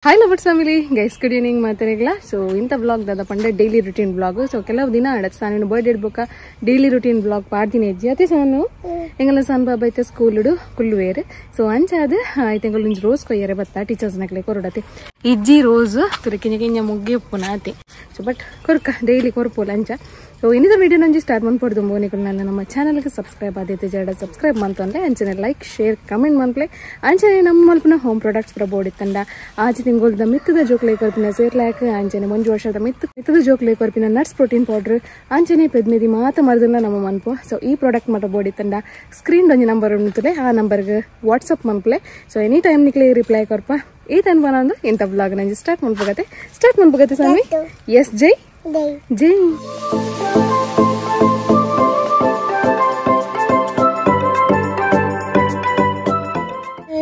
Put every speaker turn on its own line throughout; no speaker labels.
Hi lovers family guys, good evening ಮಾತಾಡಿಲ್ಲ. So ಇಂಥ blog ದಾದ ಪಂಡ daily routine blog. So ಕೆಲವು ದಿನ ಸಾನು ಬರ್ಡೇ ಇಡ್ಬೇಕ daily routine blog ಪಾಡ್ದಿನ ಇಜ್ಜಿ ಅದೇ ಸಾನು ಎಂಗಲ ಸಾನ್ ಬಾಬಾ ಐತೆ ಸ್ಕೂಲುಡು ಕುಲ್ಲುವೇರು. ಸೊ ಅಂಚಾದ ಐತೆ ಒಂಜಿ ರೋಸ್ ಕೊಯ್ಯರೆ ಬತ್ತ ಟೀಚರ್ಸ್ ನಕ್ಲೆ ಕೊರಡತೆ ಇಜ್ಜಿ ರೋಸ್ ತುರಿ ಕಿಂಜ ಕಿಂಜ ಮುಗ್ಗಿ ಉಪ್ಪುನ ಆತೆ. ಸೊ ಬಟ್ ಕೊರ್ಕ ಡೈಲಿ ಕೊರ್ಪೋಲ ಅಂಚ. ಸೊ ಇನ್ನಿದ ವಿಡಿಯೋ ನಂಜಿ ಸ್ಟಾರ್ಟ್ ಮಾಡ್ಪಡ್ದು ಮೋನಿಗಳು ನನ್ನ ನಮ್ಮ ಚಾನಲ್ಗೆ ಸಬ್ಸ್ಕ್ರೈಬ್ ಆದೈತೆ ಜಡ ಸಬ್ಸ್ಕ್ರೈಬ್ ಮಂತಂದ್ರೆ ಅಂಚನೆ like share comment ಮನ್ಪ್ಲೆ ಅಂಚನೆ ನಮ್ಮ ಮಲ್ಪನ ಹೋಮ್ ಪ್ರಾಡಕ್ಟ್ಸ್ ಪುರ ಬೋರ್ಡ್ ಇತ್ತಂಡ ಆಜಿ ತಿಂಗೊಳ್ದ ಮಿತ್ತದ ಜೋಕ್ಲೆ ಕೊರ್ಪಿನ ಸೇರ್ಲ್ಯಾಕ್ ಅಂಚನೆ ಒಂಜಿ ವರ್ಷದ ಮಿತ್ತದ ಜೋಕ್ಲೆ ಕೊರ್ಪಿನ nuts protein powder ಅಂಚನೆ ಪೆದ್ಮೆದಿ ಮಾತ ಮರದನ್ನ ನಮ್ಮ ಮನ್ಪು. ಸೊ ಈ ಪ್ರಾಡಕ್ಟ್ ಮಾತ್ರ ಬೋರ್ಡ್ ಇತ್ತಂಡ ಸ್ಕ್ರೀನ್ ಒಂಜಿ ನಂಬರ್ ಉಂಟುಲೆ ಆ ನಂಬರ್ಗೆ ವಾಟ್ಸಪ್ ಮನ್ಪ್ಲೆ. So any time ನಿಕ್ಲೆ reply ಕೊರ್ಪ. ಈ ತನ್ಬನ ಇಂಥ ಬ್ಲಾಗ್ ನಂಜಿ ಸ್ಟಾರ್ಟ್ ಮನ್ಪಗತ್ತೆ ಸ್ಟಾರ್ಟ್ ಮನ್ಪಗತ್ತೆ ಸ್ವಾಮಿ. ಎಸ್ ಜೈ ಜೈ.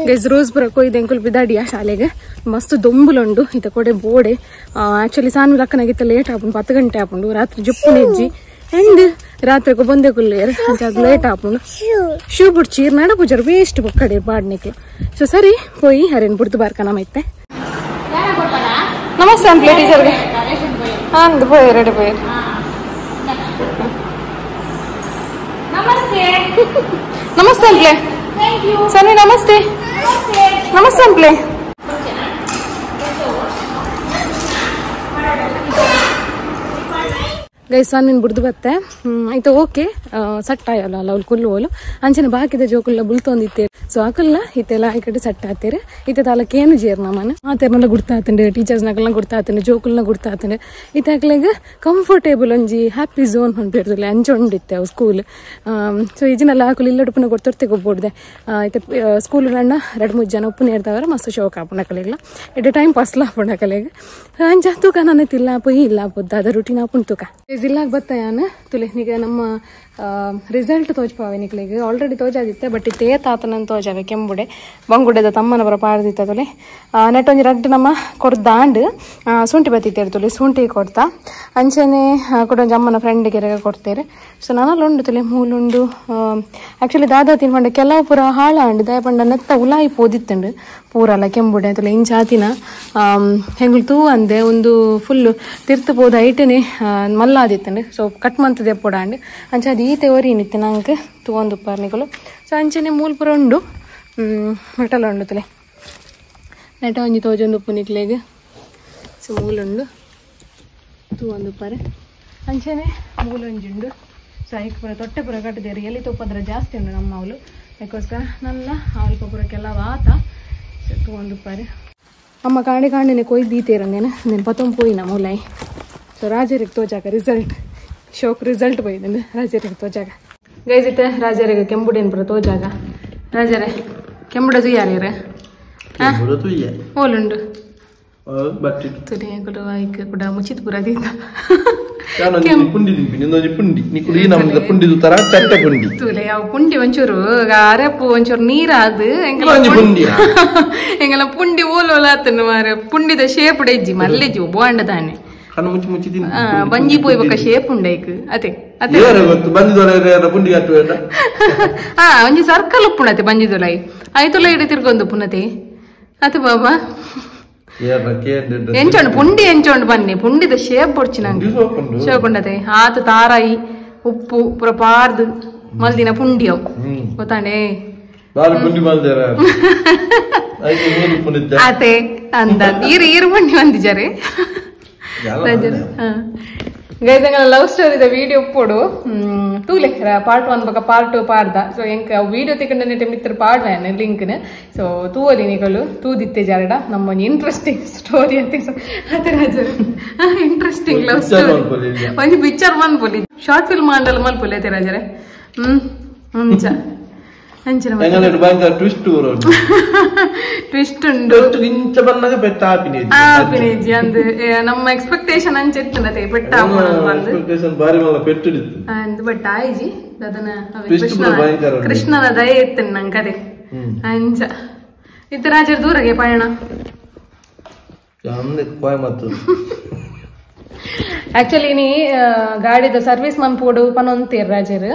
ಗೈಸ್ ರೋಸ್ ಪುರ ಕೊಯ್ದು ಎಂಕುಲು ಬಿದಾಡಿಯ ಶಾಲೆಗೆ ಮಸ್ತ್ ದೊಂಬುಲುಂಡು ಇತ ಕೊಡೆ ಬೋಡೆ. ಆಕ್ಚುಲಿ ಸಾನು ಲಕ್ಕನಾಗಿತ್ತ ಲೇಟ್ ಆಪುಂಡು 10 ಗಂಟೆ ಆಪುಂಡು ರಾತ್ರಿ ಜುಪ್ಪು ನೆಜ್ಜಿ ಅಂಡ್ ರಾತ್ರಿ ಬಂದೆ ಕುಲ್ಲೇರು ಅಂಚ ಲೇಟ್ ಆಪುಂಡು ಶೂ ಬುಡ್ಚಿ ನಡ ಪೂಜಾರು ವೇಸ್ಟ್ ಬೊಕ್ಕಡೆ ಬಾಡ್ನಿಕ್ಲು. ಸೊ ಸರಿ ಪೋಯಿ ಹರೇನ್ ಬುಡ್ದು ಬಾರ್ಕ ನಮ್ಮೈತೆ. ನಮಸ್ತೆ ಅಂಪ್ಲೆ ಟೀಚರ್ಗೆ ಅಂದ್ ಪೋಯ್ ರೆಡಿ ಪೋಯ್. ನಮಸ್ತೆ ನಮಸ್ತೆ ಅಂಪ್ಲೆ. ಸರಿ ನಮಸ್ತೆ ನಮಸ್ತೆ ಅಂಪ್ಲೆ. ಗೈಸ್ ನಿನ್ ಬುಡ್ದು ಬತ್ತೆ ಆಯ್ತು ಓಕೆ ಸಟ್ ಆಯಲ್ಲ ಅಲ್ಲ ಅವ್ಳು ಕುಲ್ಲು ಅಂಚನೆ ಬಾಕಿದ ಜೋಕುಲ್ಲ ಬುಲ್ತೊಂದಿತ್ತೇರು. ಸೊ ಅಕುಲ್ಲ ಇತ್ತೆಲ್ಲ ಈ ಕಡೆ ಸಟ್ ಆತೇರು ಇತ್ತೆ ತಾಲಕ್ಕೇನು ಜೇರ್ ನಮ್ಮನ ಆತೇರ್ನೆಲ್ಲ ಗುರ್ತಾತಂಡೆ ಟೀಚರ್ಸ್ ನಕಲ್ನ ಗುರ್ತಾತಂಡೆ ಜೋಕುಲ್ನ ಗುರ್ತಾತಂಡೆ ಇತ್ತೆ ಅಕ್ಲೆಗ್ ಕಂಫರ್ಟೇಬಲ್ ಒಂಜಿ ಹ್ಯಾಪಿ ಝೋನ್ ಪನ್ಪಿರ್ದಿಲ್ಲ ಅಂಚ ಉಂಡಿತ್ತೆ ಅವು ಸ್ಕೂಲ್. ಸೊ ಇಜಿನೆಲ್ಲ ಅಕುಲು ಇಲ್ಲಡುಪುನ ಗೊತ್ತೊರ್ತೆ ಗೊಬ್ಬೋಡ್ದೆ ಇತ್ತೆ ಸ್ಕೂಲ್ ಅಣ್ಣ 2-3 ಜನ ಉಪ್ಪು ನೇರ್ದವರ ಮಸ್ತ್ ಶೋಕ್ ಆಪುಂಡು ಅಕಲೆಗ್ಲ ಎಡ್ಡೆ ಟೈಮ್ ಪಾಸ್ಲ ಆಪುಂಡು ಅಕಲೆಗ್. ಅಂಚ ತೂಕ ನನ್ನ ತಿಲ್ಲ ಪೊಯ್ ಇಲ್ಲ ಪೊದ್ದ ಅದ ರುಟೀನ್ ಆಪುಂಡು ತೂಕ. ಇಲ್ಲಾಗ ಬತ್ತಾಯಾನ ತುಲೆ ನಿಗ ನಮ್ಮ ರಿಸಲ್ಟ್ ತೋಜ್ಪಾವೆ ನಿಕ್ಲೆಗ್ ಆಲ್ರೆಡಿ ತೋಜಾದಿತ್ತೆ ಬಟ್ ಇತ್ತೇ ತಾತನನ್ ತೋಜಾವೆ ಕೆಂಬುಡೆ ಬಂಗುಡೆದ ತಮ್ಮನ ಬರ ಪಾಡ್ದಿತ್ತ ತುಲೆ ನೆಟ್ ಒಂಜಿ ರಡ್ಡ್ ನಮ್ಮ ಕೊರ್ದಾಂಡ್ ಶುಂಠಿ ಬತ್ತಿತ್ತೇರು ತುಲೆ ಶುಂಠಿ ಕೊಡ್ತಾ ಅಂಚನೆ ಕೊಡೊಂಜಿ ಅಮ್ಮನ ಫ್ರೆಂಡ್ಗೆ ಕೊಡ್ತೇರೆ. ಸೊ ನಾನಲ್ಲ ಉಂಡು ತುಲೆ ಮೂಲುಂಡು ಆಕ್ಚುಲಿ ದಾದಾ ತಿನ್ಪಂಡ ಕೆಲವು ಪೂರ ಹಾಳಾಂಡ್ ದಾಯ ಪಂಡ ನೆತ್ತ ಉಲಾಯಿ ಪೋದಿತ್ತಂಡು ಪೂರಲ್ಲ ಕೆಂಬುಡೆ ತುಲೆ ಇಂಚಾತಿನ ಹೆಂಗುಳು ತೂ ಅಂದೆ ಒಂದು ಫುಲ್ ತಿರ್ತು ಪೋದ ಐಟನೆ ಮಲ್ಲಾದಿತ್ತಂಡು. ಸೊ ಕಟ್ ಮಂತದೆ ಪೋಡಾಂಡ್ ಅಂಚ ಅದು ಈತೆ ಒರಿನಿತ್ತೆ ನಂಗೆ ತೂವೊಂದು ಉಪ್ಪಾರ್ನಿಗಳು. ಸೊ ಅಂಚನೆ ಮೂಲ್ ಪೂರ ಉಂಡು ಮೆಟಲ ಉಂಡು ತುಲೆ ನೆಟ ಒಂಜಿ ತೋಜೊಂದು ಉಪ್ಪು ನಿಕ್ಲೆಗ್. ಸೊ ಮೂಲುಂಡು ತೂವೊಂದು ಉಪ್ಪಾರೆ ಅಂಚನೆ ಮೂಲೊಂಜಿ ಉಂಡು. ಸೊ ಐಕ್ ಪೂರ ತೊಟ್ಟೆ ಪೂರ ಕಟ್ಟಿದೇರು ಎಲ್ಲಿ ತೊಪ್ಪದ್ರ ಜಾಸ್ತಿ ಉಂಡು ನಮ್ಮ ಅವಳು ಅದಕ್ಕೋಸ್ಕರ ನನ್ನ ಅಲ್ಪ ಪೂರಕ್ಕೆಲ್ಲ ವಾತ. ಸೊ ತೂವೊಂದು ಉಪ್ಪಾರೆ ಅಮ್ಮ ಕಾಂಡೆ ಕಾಂಡೆನೆ ಕೊಯ್ದು ದೀತೇರಂದೇನ నేను ಪತೊಂದು ಪೋಯಿನ ಮೂಲಾಯಿ. ಸೊ ರಾಜರಿಗೆ ತೋಜಾಗ ರಿಸಲ್ಟ್ ಶೋಕ್ ರಿಸಲ್ಟ್ ಪೋಯ್ದಂಡು ರಾಜರಿಗೆ ತೋಜಾಗ. ಗೈಸ್ ಇತ್ತೆ ರಾಜರಿಗೆ ಕೆಂಬುಡೇನು ಪೂರ ತೋಜಾಗ. ರಾಜರೇ ಕೆಂಬುಡೆ ತುಯ್ಯಾರ ಓಲುಂಡು ಕೂಡ ಮುಚಿತ್ ಪೂರ ದೀತ ಪುಂಡಿ ಒಂಚೂರು ಅರಪು ಒಂಚೂರು ನೀರಾದು ಎಂಗಲ ಪುಂಡಿ ಓಲ್ ಓಲಾತನು ಮಾರೆ ಪುಂಡಿದ ಶೇಪ್ ಇಜ್ಜಿ ಮಲ್ಲೆಜ್ಜಿ ಬೋಂಡ ತಾನೆ ಬಂಜಿ ಪೋಯ್ ಬೊಕ್ಕ ಶೇಪ್ ಉಂಡೈಕ್ ಅತೆ ಹಾ ಒಂಜಿ ಸರ್ಕಲ್ ಉಪ್ಪುಣತೆ ಬಂಜಿದೊಲೈ ಐತೊಲ ಇಡಿ ತಿರ್ಗೊಂದು ಪುನತೆ ಅತೆ ಬಾಬಾ ಎಂಚೋಂಡು ಪುಂಡಿ ಎಂಚೋಂಡು ಬನ್ನಿ ಪುಂಡಿದ ಶೇಪ್ ಬೊಡ್ಚಿ ನಂಗೆ ಶೋಕುಂಡತೆ ಆತ ತಾರಾಯಿ ಉಪ್ಪು ಪೂರ ಪಾರ್ದು ಮಲ್ದಿನ ಪುಂಡಿ ಅವು ಗೊತ್ತಾಂಡೆ ಅತೆ ಅಂದ ಈರು ಈರು ಪುಂಡಿ ಬಂದಿಜಾರೆ. ಗೈಸ್ ಎಂಗಲ ಲವ್ ಸ್ಟೋರಿದ ವಿಡಿಯೋ ಉಪ್ಪೋಡು ತೂಲೆ ಪಾರ್ಟ್ 1 ಬೊಕ ಪಾರ್ಟ್ 2 ಪಾಡ್ದ. ಸೊ ಎಂಕ್ ವಿಡಿಯೋ ತಿಕ್ಕಂಡ ಮಿತ್ರ ಪಾಡ್ವೇನೆ ಲಿಂಕ್ನ. ಸೊ ತೂವಲಿ ನಿಕಲು ತೂದಿತ್ತೆ ಜಾರಡ ನಮ್ಮ ಒಂಜಿ ಇಂಟ್ರೆಸ್ಟಿಂಗ್ ಸ್ಟೋರಿ ಅತೆ. ಸೊ ಅತೆ ರಾಜರು interesting love story ಒಂಜಿ ಪಿಕ್ಚರ್ ಮನ್ಪೊಲಿ ಶಾರ್ಟ್ ಫಿಲ್ಮ್ ಆಂಡಲ ಮಲ್ಪೊಲಿ ಅತೆ ರಾಜರೇ. ಅಂಚ ಅಂಚಿನ ಟ್ವಿಸ್ಟ್ ಉಂಡು ಆಪಿನೇಜಿ ಅಂದ್ ನಮ್ಮ ಎಕ್ಸ್ಪೆಕ್ಟೇಷನ್ ಅಂಚ ಇತ್ತುಂಡತೆ ಪೆಟ್ಟ ಅಂದ್ ಬಟ್ ಆಯ್ಜಿ ದದನ ಕೃಷ್ಣನ ದಯೆ ಇತ್ತು ನಂಗೆ ಅದೇ ಅಂಚ ಇತ್ತ ರಾಜರ ದೂರಗೆ ಪಯಣ. Actually ನೀ ಗಾಡಿದ ಸರ್ವಿಸ್ ಮನ್ಪೋಡು ಪನೊಂತೇರ್ ರಾಜರ್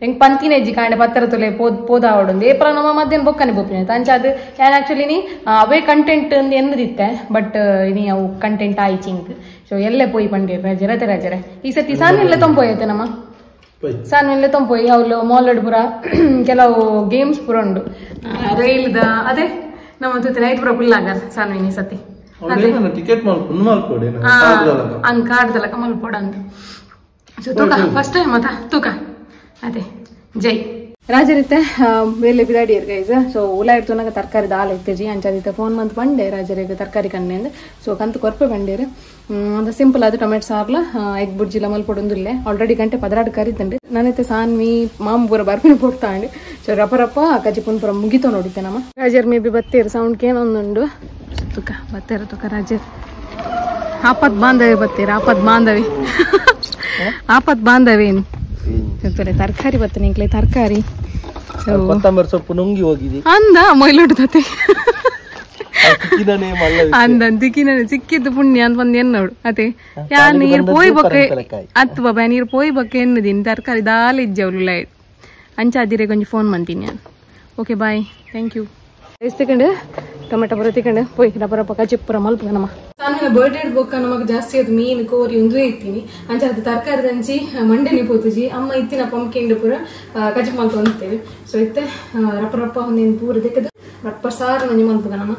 ಎಂಕ್ ಪಂತಿನ ಇಜ್ಜಿ ಕಾಂಡೆ ಪತ್ತರ ತುಲೆ ಪೋದಾವಡೊಂದು ಏಪ್ರ ನಮ್ಮ ಮಧ್ಯಾಹ್ನ ಬೊಕ್ಕನೆ ಪೋಪಿನ ಅಂಚ ಅದು ಯಾನ್ ಆಕ್ಚುಲಿ ನೀ ಅವೇ ಕಂಟೆಂಟ್ ಎನ್ನದಿತ್ತೆ ಬಟ್ ಇನಿ ಅವು ಕಂಟೆಂಟ್ ಆಯ್ಚಿಂಕ್ ಸೊ ಎಲ್ಲೇ ಪೋಯಿ ಪಂಡೇರ್ ರಾಜರ ಅದೇ ರಾಜರ ಈ ಸತಿ ಸಾನ್ವಿಲ್ಲ ತೊಂಪೋಯೈತೆ ನಮ್ಮ ಸಾನ್ವಿಲ್ಲ ತೊಂಪೋಯಿ ಅವ್ಲು ಮಾಲ್ ಪೂರ ಕೆಲವು ಗೇಮ್ಸ್ ಪೂರ ಉಂಡು ರೈಲ್ದ ಅದೇ ನಮ್ಮ ಜೊತೆ ನೈಟ್ ಪೂರ ಫುಲ್ ಆಗಾರ ಸಾನ್ವಿನಿ ಸತಿ
ಟಿಕೆಟ್
ಕಾರ್ಡ್ದಲಕ ಮಲ್ಪೋಡ ಅಂತ ಸೊ ತೂಕ ಫಸ್ಟ್ ಟೈಮ್ ಅದ ತೂಕ ಅದೇ ಜೈ ರಾಜರಿತ್ತೆ ಬೇಲೆ ಬಿದಾಡಿಯರ್ ಗೈಸ್ ಸೊ ಉಲ ಇರ್ತುನಾಗ ತರಕಾರಿ ದಾಲ್ ಇತ್ತಜಿ ಅಂಚಾದಿತ್ತೆ ಫೋನ್ ಮಂತ್ ಬಂಡೆ ರಾಜರಿಗೆ ತರಕಾರಿ ಕಣ್ಣೆ ಅಂದ್ ಸೊ ಕಂತು ಕೊರ್ಪೆ ಬಂಡೇರು ಅದು ಸಿಂಪಲ್ ಅದು ಟೊಮೆಟೊ ಸಾರ್ಲ ಎಗ್ ಬುರ್ಜಿಲ ಮಲ್ಪೊಡೊಂದುಲ್ಲೆ ಆಲ್ರೆಡಿ ಗಂಟೆ 12 ಕರಿತಂಡು ನಾನೈತೆ ಸಾನ್ವಿ ಮಾಂಬೂರ ಬರ್ಪಿನ ಪೊಡ್ತಾಂಡು ಸೊ ರಪ ರಪ ಕಜಿಪುನ್ ಪುರ ಮುಗಿತೋ ನೋಡಿತ್ತೆ ನಮ್ಮ ರಾಜರ್ ಮೇ ಬಿ ಬತ್ತೇರು ಸೌಂಡ್ ಕೇನೊಂದುಂಡು ತುಕ ಬತ್ತೇರು ತುಕ ರಾಜರ್ ಆಪತ್ ಬಾಂಧವಿ ಬತ್ತೀರ ಆಪತ್ ಬಾಂಧವಿ ಆಪತ್ ಬಾಂಧವಿ ಏನು ತರಕಾರಿ ಬತ್ತ ನಿಂಕ್ಲೆ ತರಕಾರಿ
ಕೊತ್ತಂಬರಿ ಸೊಪ್ಪು ನುಂಗಿ ಹೋಗಿದೆ
ಅಂದ ಮೊಯ್ಲುಡು ತತೆ ಅಂದ ದಿಕ್ಕಿನ ಸಿಕ್ಕಿದ್ದು ಪುಣ್ಯ ಅಂತ ಬಂದು ಎನ್ನೋಡು ಅದೇ ಯಾ ನೀರು ಪೋಯ್ ಬೊಕ್ಕೆ ಅತ್ತು ಬಾಬಾ ನೀರು ಪೋಯ್ ಬೊಕ್ಕೆ ಎನ್ನುದೀನಿ ತರಕಾರಿ ದಾಲ ಇಜ್ಜವ್ಲು ಲೈಟ್ ಅಂಚ ಅದಿರೆ ಕೊಂಚ ಫೋನ್ ಮಾಡ್ತೀನಿ ನಾನು okay bye thank you rice ತಿಕೊಂಡು tomato ಪೂರ ತಿಕೊಂಡು ಪೋಯ್ ರಪ್ಪ ರಪ್ಪ ಕಜಿಪ್ಪುರ ಮಲ್ಪ ನಮ್ಮ ಸಾಮಿನ ಬರ್ಡೇ ಬೊಕ್ಕ ನಮಗೆ ಜಾಸ್ತಿ ಅದು ಮೀನು ಕೋರಿ ಒಂದೇ ಇತ್ತೀನಿ ಅಂಚ ಅದು ತರಕಾರಿ ದಂಚಿ ಮಂಡೆನಿ ಪೋತುಜಿ ಅಮ್ಮ ಇತ್ತಿನ ಪಂಪ್ಕಿಂಡ್ ಪೂರ ಕಜಿಪ್ ಮಲ್ಪ ಹೊಂದ್ತೇವೆ ಸೊ ಇತ್ತೆ ರಪ್ಪ ರಪ್ಪ ಒಂದೇನು ಪೂರ ದಿಕ್ಕದು ರಪ್ಪ ಸಾರು ನಂಜಿ ಮಲ್ಪುಗ ನಮ್ಮ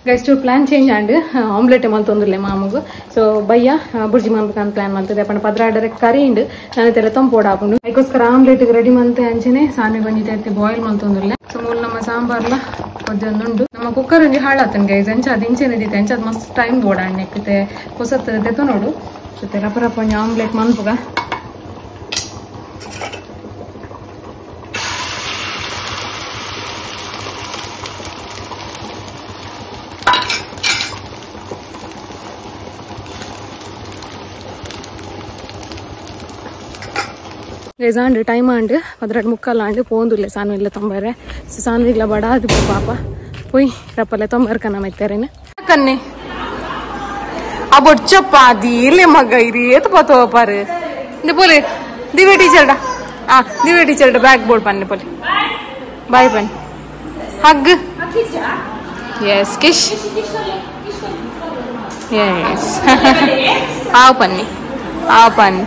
guys plan change and omelette ಮಲ್ತೊಂದುಲ್ಲೆ ಮಾಮುಗು so ಬಯ್ಯ ಬುರ್ಜಿ ಮನ್ಬೇಕಂತ ಪ್ಲಾನ್ ಮಾಡ್ತದೆ ಅಪ್ಪಣ 12 ಕರಿ ಉಂಡು ನಾನು ತೆಲೆ ತಂಪೋಡ ಹಾಕೊಂಡು ಅದಕ್ಕೋಸ್ಕರ ಆಮ್ಲೆಟ್ ರೆಡಿ ಮಂತೆ ಅಂಚನೆ ಸಾಮಿ ಬಂದಿದ್ದೆ ಬಾಯ್ಲ್ ಮಲ್ತೊಂದುಲ್ಲೆ ಸೊ ಮೂಲ ನಮ್ಮ ಸಾಂಬಾರ್ಲ ಉಂಡು ನಮ್ಮ ಕುಕ್ಕರ್ ಒಂಜಿ ಹಾಳಾತನ್ ಗೈಸ್ ಅಂಚ ಅದು ಇಂಚೆನೆ ದಿತ್ತೆ ಅಂಚ ಅದು ಮಸ್ತ್ ಟೈಮ್ ಬೋಡ ಅಣ್ಣೆ ಹೊಸತ್ತದೆ ತೆತ್ತು ನೋಡು ಜೊತೆ ರಪ್ಪ ರಪ್ಪ ಒಂಜಿ ಆಮ್ಲೆಟ್ ಮನ್ಪುಗ ಗೈಸ್ ಆಂಡ್ ಟೈಮ್ ಆಂಡ್ 12:45 ಆಂಡ್ ಪೋಂದುಲ್ಲೆ ಸಾನ್ವಿಲ್ಲ ತೊಂಬಾರೆ ಸೊ ಸಾನ್ವಿಗ್ಲ ಬಡ ಅದು ಪಾಪ ಪೋಯ್ ರಪ್ಪಲೆ ತೊಂಬಾರ ಕನ್ನ ಮೈತಾರೇನು ಕನ್ನೆ ಆ ಬೊಚ್ಚಪ್ಪ ಅದಿಲ್ಲೇ ಮಗ ಇರಿ ಏತ್ ಪತೋಪಾರು ಇಂದ ಪೋಲೆ ದಿವ್ಯ ಟೀಚರ್ಡ ಆ ದಿವ್ಯ ಟೀಚರ್ಡ ಬ್ಯಾಕ್ ಬೋರ್ಡ್ ಪನ್ನೆ ಪೋಲೆ ಬಾಯ್ ಪನ್ನೆ ಹಗ್ ಎಸ್ ಕಿಶ್ ಎಸ್ ಆವ್ ಪನ್ನಿ ಆವ್ ಪನ್ನಿ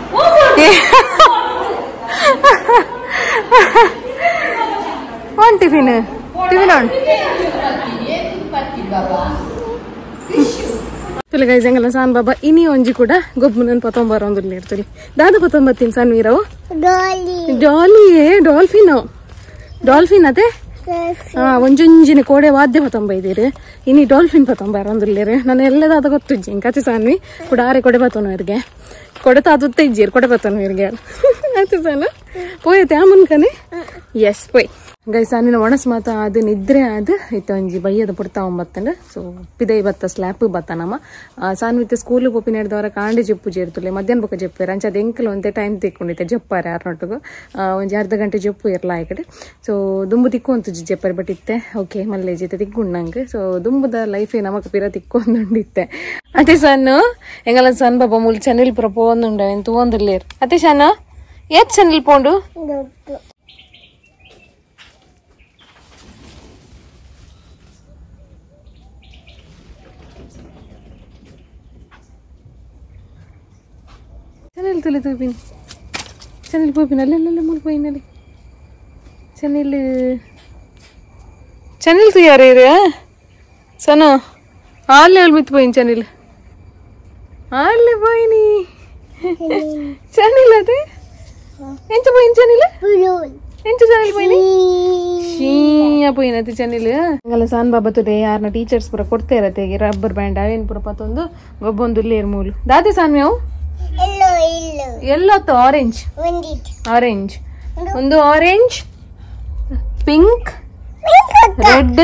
one tiffin tiffin on ತುಲಿ guys ಎಂಗಲ San ಬಾಬಾ ಇನಿ ಒಂಜಿ ಕೂಡ ಗೊಬ್ಬುನನ್ ಪತೊಂಬಾರ ಒಂದುಲ್ಲೆ ಇರ್ತುಲಿ ದಾದ ಪತೊಂಬತ್ತೀನಿ ಸಾನ್ ವೀರವು ಡಾಲಿ ಡಾಲ್ಫಿನ್ ಡಾಲ್ಫಿನ್ ಅದೇ ಒಂಜೊಂಜಿನ ಕೋಡೆ ವಾದ್ಯ ಪತೊಂಬ ಇದ್ದೀರಿ ಇನಿ ಡಾಲ್ಫಿನ್ ಪತೊಂಬಾರ ಒಂದುಲ್ಲೇರು ನಾನು ಎಲ್ಲದಾದ ಗೊತ್ತುಜ್ಜಿ ಕತೆ ಸಾನ್ವಿ ಕೂಡ ಆರೆ ಕೊಡೆ ಬತ್ತೋನು ಇರ್ಗೆ ಕೊಡೆ ತಾದುತ್ತೆ ಇಜ್ಜೀರ್ ಕೊಡೆ ಬತ್ತೋನು ಇರ್ಗೆ ಆಯ್ತು ಸಾನು ಪೋಯತೆ ಆ ಮುನ್ಕನೆ ಎಸ್ ಪೋಯ್ ಗೈಸ್ ನಿನ್ನ ಒಣಸ್ ಮಾತ ಅದು ನಿದ್ರೆ ಅದು ಇತ್ತ ಒಂಜಿ ಬಯ್ಯದ ಪುಡ್ತಾ ಒಂಬತ್ತಂಡು ಸೊ ಪಿದೈ ಬತ್ತ ಸ್ಲ್ಯಾಪ್ ಬತ್ತ ನಮ್ಮ ಸಾನ್ವಿತ್ತೆ ಸ್ಕೂಲ್ ಪೋಪಿ ನಡೆದವರ ಕಾಂಡೆ ಜಪ್ಪು ಜೇರ್ತುಲೆ ಮಧ್ಯಾಹ್ನ ಬೊಕ್ಕ ಜಪ್ಪೇರು ಅಂಚ ಅದು ಎಂಕಲ್ ಒಂತೆ ಟೈಮ್ ತಿಕ್ಕೊಂಡಿತ್ತೆ ಜಪ್ಪಾರೆ ಆರ್ನೊಟ್ಟಿಗೂ ಒಂಜಿ ಅರ್ಧ ಗಂಟೆ ಜಪ್ಪು ಇರಲ್ಲ ಈ ಕಡೆ ಸೊ ದುಂಬು ತಿಕ್ಕು ಅಂತ ಜಪ್ಪಾರೆ ಬಟ್ ಇತ್ತೆ ಓಕೆ ಮಲ್ಲೆ ಜೊತೆ ತಿಕ್ಕೊಂಡಂಗೆ ಸೊ ದುಂಬುದ ಲೈಫೇ ನಮಕ್ ಪಿರ ತಿಕ್ಕೊಂದುಂಡಿತ್ತೆ ಅದೇ ಸಣ್ಣ ಎಂಗಲ ಸಣ್ಣ ಬಾಬಾ ಮೂಲ ಚನಿಲ್ ಪುರ ಪೋಂದುಂಡ ಎಂತ ಒಂದಿಲ್ಲೇರು ಅದೇ ಸಣ್ಣ ಏತ್ ಚನಿಲ್ ಪೋಂಡು ಚನಿಲ್ ತುಲಿ ತೂಪಿನಿ ಚನಿಲ್ ಪೋಪಿನ ಅಲ್ಲೆಲ್ಲ ಮೂಲ ಪೋಯಿನಲ್ಲಿ ಚನಿಲ್ ಚನಿಲ್ ತುಯಾರೇ ಸನ ಅಲ್ಲೇ ಅಲ್ಲಿ ಮಿತ್ ಪೋಯಿನ ಚನಿಲ್ ಅಲ್ಲೇ ಪೋಯಿನಿ ಚನಿಲ್ ಅದೇ ಎಂಚ ಪೋಯಿನ ಚನಿಲ್ ಎಂಚ ಚನಿಲ್ ಪೋಯಿನಿ ಶೀಯ ಪೋಯಿನತಿ ಚನಿಲ್ ಅಂಗಲ ಸಾನ್ ಬಾಬಾ ತುಡೆ ಯಾರನ ಟೀಚರ್ಸ್ ಪೂರ ಕೊಡ್ತೇರತೆ ರಬ್ಬರ್ ಬ್ಯಾಂಡ್ ಅವೇನ್ ಪೂರ ಪತ್ತೊಂದು ಗೊಬ್ಬೊಂದು ಲೇರ್ ಮೂಲು ದಾದೆ ಸಾನ್ಮೇವು ಎಲ್ಲೋ ಆರೆಂಜ್ ಆರೆಂಜ್ ಒಂದು orange pink red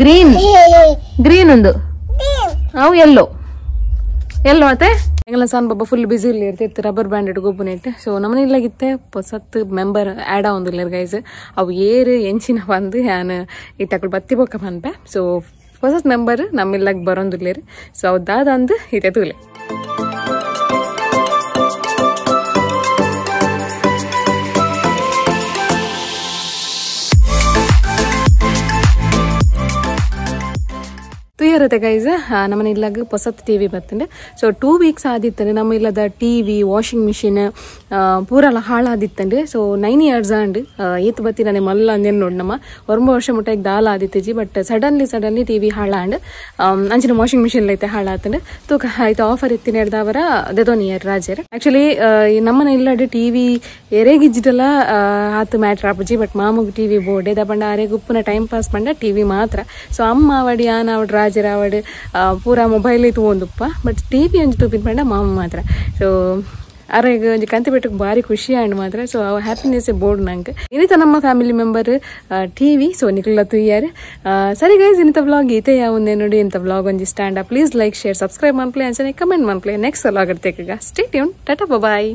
green green ಒಂದು ಅವು ಎಲ್ಲೋ ಎಲ್ಲೋ ಅತ್ತೆ ಎಂಗಲ ಸಾನ್ ಬಾಬಾ ಫುಲ್ ಬಿಸಿ ಇರ್ತಿತ್ತು ರಬ್ಬರ್ ಬ್ಯಾಂಡ್ ಗೊಬ್ಬುನೆಟ್. ಸೊ ನಮ್ಮನೆ ಇಲ್ಲಾಗಿತ್ತೆ ಹೊಸತ್ ಮೆಂಬರ್ ಆ್ಯಡ್ ಆವೊಂದುಲ್ಲೆರ್ ಗೈಸ್ ಅವು ಏರು ಎಂಚಿನ ಬಂದು ಯಾನ್ ಇತ್ತಕುಲು ಬತ್ತಿ ಬೊಕ್ಕ ಪನ್ಪೆ. ಸೊ ಹೊಸತ್ ಮೆಂಬರ್ ನಮ್ಮ ಇಲ್ಲಾಗ ಬರೋಂದುಲ್ಲೆರ್. ಸೊ ಅವು ದಾದ ಅಂದು ಇತ್ತೆ ತೂಲೆ. ತುಯ್ಯರತೆ ಗೈಸ್ ನಮ್ಮನೆ ಇಲ್ಲಾಗ ಹೊಸತ್ ಟಿವಿ ಬತ್ತಂಡೆ. ಸೊ 2 ವೀಕ್ಸ್ ಆದಿತ್ತಂಡೆ ನಮ್ಮ ಇಲ್ಲದ TV washing machine ಪೂರಲ ಹಾಳಾದಿತ್ತಂಡೆ. So 9 years and ಏತ್ ಬತ್ತಿ ನಾನೇ ಮಲ್ಲ ಅಂದೇನು ನೋಡಿ ನಮ್ಮ ಒಂಬ ವರ್ಷ ಮುಟ್ಟಾಗಿ ದಾಲ ಆದಿತ್ತಿಜಿ. But suddenly TV ಹಾಳಾಂಡ್ ಅಂಚಿನ ವಾಷಿಂಗ್ ಮಿಷಿನ್ ಐತೆ ಹಾಳಾತಂಡೆ. ತೂಕ ಆಯ್ತು ಆಫರ್ ಇತ್ತಿನ ಹಿಡ್ದವರ ದೆದೋನಿಯರ್ ರಾಜರ್. ಆಕ್ಚುಲಿ ನಮ್ಮನೆ ಇಲ್ಲಡೆ ಟಿವಿ ಎರೆಗಿಜ್ಜಿದಲ್ಲ ಆತು ಮ್ಯಾಟ್ರ್ ಆಪುಜಿ. ಬಟ್ ಮಾಮುಗ್ ಟಿವಿ ಬೋರ್ಡ್ ದಪಂಡ ಅರೆಗ್ ಉಪ್ಪುನ ಟೈಮ್ ಪಾಸ್ ಪಂಡ ಟಿವಿ ಮಾತ್ರ. ಸೊ ಅಮ್ಮ ಅವಡಿ ಆನ ಅವಡ್ ರಾಜರ ಅವಡ್ ಪೂರಾ ಮೊಬೈಲ್ ತೂವೊಂದುಪ್ಪ. ಬಟ್ ಟಿವಿ ಒಂಜಿ ತೂಪಿನ ಪಂಡ ಮಾಮ ಮಾತ್ರ. ಸೊ ಅರೆಗ್ ಒಂಜಿ ಕಂತಿ ಬೆಟ್ಟಕ್ಕೆ ಭಾರಿ ಖುಷಿ ಆಂಡ್ ಮಾತ್ರ. ಸೊ ಅವ ಹ್ಯಾಪಿನೆಸ್ ಬೋರ್ಡ್ ನಂಗೆ ಇನ್ನಿತ ನಮ್ಮ family member TV. So ನಿಕ್ಲ ತುಯ್ಯಾರು. ಸರಿ ಗೈಸ್ ಇಂಥ ವ್ಲಾಗ್ ಈತೆ ಯಾವೊಂದೇ ನೋಡಿ. ಇಂಥ ವ್ಲಾಗ್ ಒಂಜಿ stand please like share subscribe ಮನ್ಪ್ಲೆ ಅಂಚನೆ ಕಮೆಂಟ್ ಮನ್ಪ್ಲೆ. ನೆಕ್ಸ್ಟ್ ವ್ಲಾಗ್ ಇರ್ತೇಕ stay tune. Tata bye.